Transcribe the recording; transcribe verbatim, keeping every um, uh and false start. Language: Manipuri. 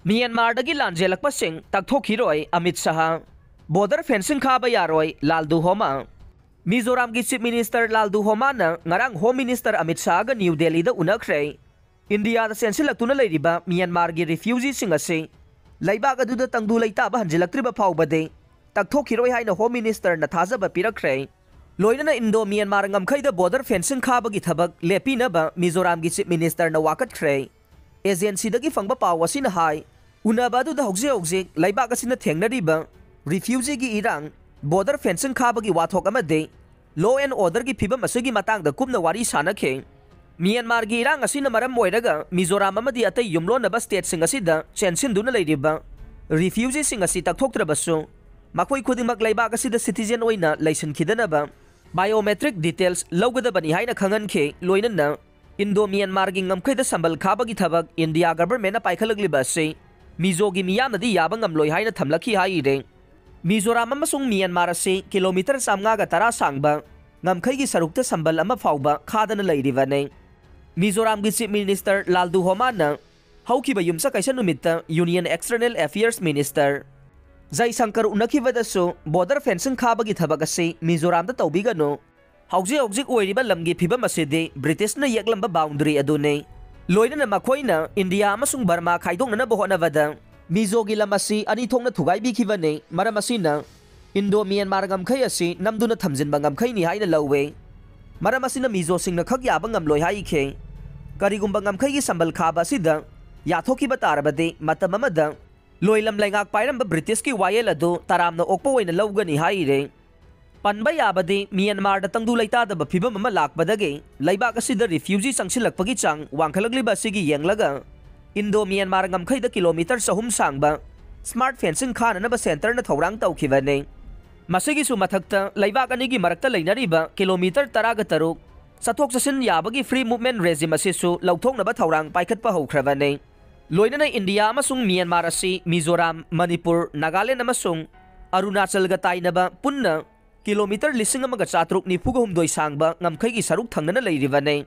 ꯃ꯭ꯌꯥꯟꯃꯥꯔꯗꯒꯤ ꯂꯥꯟꯖꯦꯜꯂꯛꯄꯁꯤꯡ ꯇꯛꯊꯣꯛꯈꯤꯔꯣꯏ ꯑꯃꯤꯠ ꯁꯍꯥ꯫ ꯕꯣꯔꯗꯔ ꯐꯦꯟꯁꯤꯡ ꯈꯥꯕ ꯌꯥꯔꯣꯏ ꯂꯥꯜꯗꯨ ꯍꯣꯃꯥ꯫ ꯃꯤꯖꯣꯔꯥꯝꯒꯤ ꯆꯤꯐ ꯃꯤꯅꯤꯁꯇꯔ ꯂꯥꯜꯗꯨ ꯍꯣꯃꯥꯅ ꯉꯔꯥꯡ ꯍꯣꯝ ꯃꯤꯅꯤꯁꯇꯔ ꯑꯃꯤꯠ ꯁꯍꯥꯒ ꯅ꯭ꯌꯨ ꯗꯦꯜꯂꯤꯗ ꯎꯅꯈ꯭ꯔꯦ꯫ ꯏꯟꯗꯤꯌꯥꯗ ꯆꯦꯟꯁꯤꯜꯂꯛꯇꯨꯅ ꯂꯩꯔꯤꯕ ꯃ꯭ꯌꯥꯟꯃꯥꯔꯒꯤ ꯔꯤꯐ꯭ꯌꯨꯖꯤꯁꯤꯡ ꯑꯁꯤ ꯂꯩꯕꯥꯛ ꯑꯗꯨꯗ ꯇꯪꯗꯨ ꯂꯩꯇꯥꯕ ꯍꯟꯖꯤꯜꯂꯛꯇ꯭ꯔꯤꯕ ꯐꯥꯎꯕꯗꯤ ꯇꯛꯊꯣꯛꯈꯤꯔꯣꯏ ꯍꯥꯏꯅ ꯍꯣꯝ ꯃꯤꯅꯤꯁꯇꯔꯅ ꯊꯥꯖꯕ ꯄꯤꯔꯛꯈ꯭ꯔꯦ꯫ ꯂꯣꯏꯅꯅ ꯏꯟꯗꯣ ꯃ꯭ꯌꯥꯟꯃꯥꯔ ꯉꯝꯈꯩꯗ ꯕꯣꯔꯗꯔ ꯐꯦꯟꯁꯤꯡ ꯈꯥꯕꯒꯤ ꯊꯕꯛ ꯂꯦꯞꯄꯤꯅꯕ ꯃꯤꯖꯣꯔꯥꯝꯒꯤ ꯆꯤꯐ ꯃꯤꯅꯤꯁꯇꯔꯅ ꯋꯥꯀꯠꯈ꯭ꯔꯦ꯫ ꯑꯦꯖꯦꯟꯁꯤꯗꯒꯤ ꯐꯪꯕ ꯄꯥꯎ ꯑꯁꯤꯅ ꯍꯥꯏ, ꯎꯅꯕ ꯑꯗꯨꯗ ꯍꯧꯖꯤꯛ ꯍꯧꯖꯤꯛ ꯂꯩꯕꯥꯛ ꯑꯁꯤꯅ ꯊꯦꯡꯅꯔꯤꯕ ꯔꯤꯐ꯭ꯌꯨꯖꯤꯒꯤ ꯏꯔꯥꯡ, ꯕꯣꯔꯗꯔ ꯐꯦꯟꯁꯤꯡ ꯈꯥꯕꯒꯤ ꯋꯥꯊꯣꯛ ꯑꯃꯗꯤ ꯂꯣ ꯑꯦꯟ ꯑꯣꯔꯗꯔꯒꯤ ꯐꯤꯕꯝ ꯑꯁꯤꯒꯤ ꯃꯇꯥꯡꯗ ꯀꯨꯞꯅ ꯋꯥꯔꯤ ꯁꯥꯟꯅꯈꯤ꯫ ꯃ꯭ꯌꯥꯟꯃꯥꯔꯒꯤ ꯏꯔꯥꯡ ꯑꯁꯤꯅ ꯃꯔꯝ ꯑꯣꯏꯔꯒ ꯃꯤꯖꯣꯔꯥꯝ ꯑꯃꯗꯤ ꯑꯇꯩ ꯌꯨꯝꯂꯣꯟꯅꯕ ꯁ꯭ꯇꯦꯠꯁꯤꯡ ꯑꯁꯤꯗ ꯆꯦꯟꯁꯤꯟꯗꯨꯅ ꯂꯩꯔꯤꯕ ꯔꯤꯐ꯭ꯌꯨꯖꯤꯁꯤꯡ ꯑꯁꯤ ꯇꯛꯊꯣꯛꯇ꯭ꯔꯕꯁꯨ, ꯃꯈꯣꯏ ꯈꯨꯗꯤꯡꯃꯛ ꯂꯩꯕꯥꯛ ꯑꯁꯤꯗ ꯁꯤꯇꯤꯖꯦꯟ ꯑꯣꯏꯅ ꯂꯩꯁꯤꯟꯈꯤꯗꯅꯕ ꯕꯥꯏꯑꯣꯃꯦꯇ꯭ꯔꯤꯛ ꯗꯤꯇꯦꯜꯁ ꯂꯧꯒꯗꯕꯅꯤ ꯍꯥꯏꯅ ꯈꯪꯍꯟꯈꯤ꯫ ꯂꯣꯏꯅꯅ ꯏꯟꯗꯣ ꯃ꯭ꯌꯥꯟꯃꯥꯔꯒꯤ ꯉꯝꯈꯩꯗ ꯁꯝꯕꯜ ꯈꯥꯕꯒꯤ ꯊꯕꯛ ꯏꯟꯗꯤꯌꯥ ꯒꯚꯔꯟꯃꯦꯟꯠꯅ ꯄꯥꯏꯈꯠꯂꯛꯂꯤꯕ ꯑꯁꯤ ꯃꯤꯖꯣꯒꯤ ꯃꯤꯌꯥꯝꯅꯗꯤ ꯌꯥꯕ ꯉꯝꯂꯣꯏ ꯍꯥꯏꯅ ꯊꯝꯂꯛꯈꯤ ꯍꯥꯏꯔꯦ꯫ ꯃꯤꯖꯣꯔꯥꯝ ꯑꯃꯁꯨꯡ ꯃ꯭ꯌꯥꯟꯃꯥꯔ ꯑꯁꯤ ꯀꯤꯂꯣꯃꯤꯇꯔ ꯆꯥꯝꯃꯉꯥꯒ ꯇꯔꯥ ꯁꯥꯡꯕ ꯉꯝꯈꯩꯒꯤ ꯁꯔꯨꯛꯇ ꯁꯝꯕꯜ ꯑꯃ ꯐꯥꯎꯕ ꯈꯥꯗꯅ ꯂꯩꯔꯤꯕꯅꯤ꯫ ꯃꯤꯖꯣꯔꯥꯝꯒꯤ ꯆꯤꯐ ꯃꯤꯅꯤꯁꯇꯔ ꯂꯥꯜꯗꯨ ꯍꯣꯃꯥꯅ ꯍꯧꯈꯤꯕ ꯌꯨꯝꯁꯀꯩꯁ ꯅꯨꯃꯤꯠꯇ union external affairs minister Jaishankar ꯎꯅꯈꯤꯕꯗꯁꯨ ꯕꯣꯔꯗꯔ ꯐꯦꯟꯁꯤꯡ ꯈꯥꯕꯒꯤ ꯊꯕꯛ ꯑꯁꯤ ꯃꯤꯖꯣꯔꯥꯝꯗ ꯇꯧꯕꯤꯒꯅꯨ, ꯍꯧꯖꯤꯛ ꯍꯧꯖꯤꯛ ꯑꯣꯏꯔꯤꯕ ꯂꯝꯒꯤ ꯐꯤꯕꯝ ꯑꯁꯤꯗꯤ ꯕ꯭ꯔꯤꯇꯤꯁꯅ ꯌꯦꯛꯂꯝꯕ ꯕꯥꯎꯟꯗꯔꯤ ꯑꯗꯨꯅꯤ꯫ ꯂꯣꯏꯅꯅ ꯃꯈꯣꯏꯅ ꯏꯟꯗꯤꯌꯥ ꯑꯃꯁꯨꯡ ꯕꯔꯃꯥ ꯈꯥꯏꯗꯣꯛꯅꯅꯕ ꯍꯣꯠꯅꯕꯗ ꯃꯤꯖꯣꯒꯤ ꯂꯝ ꯑꯁꯤ ꯑꯅꯤ ꯊꯣꯛꯅ ꯊꯨꯒꯥꯏꯕꯤꯈꯤꯕꯅꯤ꯫ ꯃꯔꯝ ꯑꯁꯤꯅ ꯏꯟꯗꯣ ꯃ꯭ꯌꯥꯟꯃꯥꯔ ꯉꯝꯈꯩ ꯑꯁꯤ ꯅꯝꯗꯨꯅ ꯊꯝꯖꯤꯟꯕ ꯉꯝꯈꯩꯅꯤ ꯍꯥꯏꯅ ꯂꯧꯋꯦ꯫ ꯃꯔꯝ ꯑꯁꯤꯅ ꯃꯤꯖꯣꯁꯤꯡꯅ ꯈꯛ ꯌꯥꯕ ꯉꯝꯂꯣꯏ ꯍꯥꯏꯈꯤ꯫ ꯀꯔꯤꯒꯨꯝꯕ ꯉꯝꯈꯩꯒꯤ ꯁꯝꯕꯜ ꯈꯥꯕ ꯑꯁꯤꯗ ꯌꯥꯊꯣꯛꯈꯤꯕ ꯇꯥꯔꯕꯗꯤ ꯃꯇꯝ ꯑꯃꯗ ꯂꯣꯏꯂꯝ ꯂꯩꯉꯥꯛ ꯄꯥꯏꯔꯝꯕ ꯕ꯭ꯔꯤꯇꯤꯁꯀꯤ ꯋꯥꯌꯦꯜ ꯑꯗꯨ ꯇꯔꯥꯝꯅ ꯑꯣꯛꯄ ꯑꯣꯏꯅ ꯂꯧꯒꯅꯤ ꯍꯥꯏꯔꯦ꯫ ꯄꯟꯕ ꯌꯥꯕꯗꯤ ꯃ꯭ꯌꯥꯟꯃꯥꯔꯗ ꯇꯪꯗꯨ ꯂꯩꯇꯥꯗꯕ ꯐꯤꯕꯝ ꯑꯃ ꯂꯥꯛꯄꯗꯒꯤ ꯂꯩꯕꯥꯛ ꯑꯁꯤꯗ ꯔꯤꯐ꯭ꯌꯨꯖꯤ ꯆꯪꯁꯤꯜꯂꯛꯄꯒꯤ ꯆꯥꯡ ꯋꯥꯡꯈꯠꯂꯛꯂꯤꯕ ꯑꯁꯤꯒꯤ ꯌꯦꯡꯂꯒ ꯏꯟꯗꯣ ꯃ꯭ꯌꯥꯟꯃꯥꯔ ꯉꯝꯈꯩꯗ ꯀꯤꯂꯣꯃꯤꯇꯔ ꯆꯍꯨꯝ ꯁꯥꯡꯕ ꯁ꯭ꯃꯥꯔꯠ ꯐꯦꯟꯁꯤꯡ ꯈꯥꯅꯅꯕ ꯁꯦꯟꯇꯔꯅ ꯊꯧꯔꯥꯡ ꯇꯧꯈꯤꯕꯅꯤ꯫ ꯃꯁꯤꯒꯤꯁꯨ ꯃꯊꯛꯇ ꯂꯩꯕꯥꯛ ꯑꯅꯤꯒꯤ ꯃꯔꯛꯇ ꯂꯩꯅꯔꯤꯕ ꯀꯤꯂꯣꯃꯤꯇꯔ ꯇꯔꯥꯒ ꯇꯔꯨꯛ ꯆꯠꯊꯣꯛ ꯆꯠꯁꯤꯟ ꯌꯥꯕꯒꯤ ꯐ꯭ꯔꯤ ꯃꯨꯚꯃꯦꯟꯠ ꯔꯦꯖꯤꯝ ꯑꯁꯤꯁꯨ ꯂꯧꯊꯣꯛꯅꯕ ꯊꯧꯔꯥꯡ ꯄꯥꯏꯈꯠꯄ ꯍꯧꯈ꯭ꯔꯕꯅꯤ꯫ ꯂꯣꯏꯅꯅ ꯏꯟꯗꯤꯌꯥ ꯑꯃꯁꯨꯡ ꯃ꯭ꯌꯥꯟꯃꯥꯔ ꯑꯁꯤ ꯃꯤꯖꯣꯔꯥꯝ, ꯃꯅꯤꯄꯨꯔ, ꯅꯥꯒꯥꯂꯦꯟꯗ ꯑꯃꯁꯨꯡ ꯑꯔꯨꯅꯥꯆꯜꯒ ꯇꯥꯏꯅꯕ ꯄꯨꯟꯅ ꯀꯤꯂꯣꯃꯤꯇꯔ ꯂꯤꯁꯤꯡ ꯑꯃꯒ ꯆꯥꯇ꯭ꯔꯨꯛ ꯅꯤꯐꯨꯒ ꯍꯨꯝꯗꯣꯏ ꯁꯥꯡꯕ ꯉꯝꯈꯩꯒꯤ ꯁꯔꯨꯛ ꯊꯪꯅꯅ ꯂꯩꯔꯤꯕꯅꯤ꯫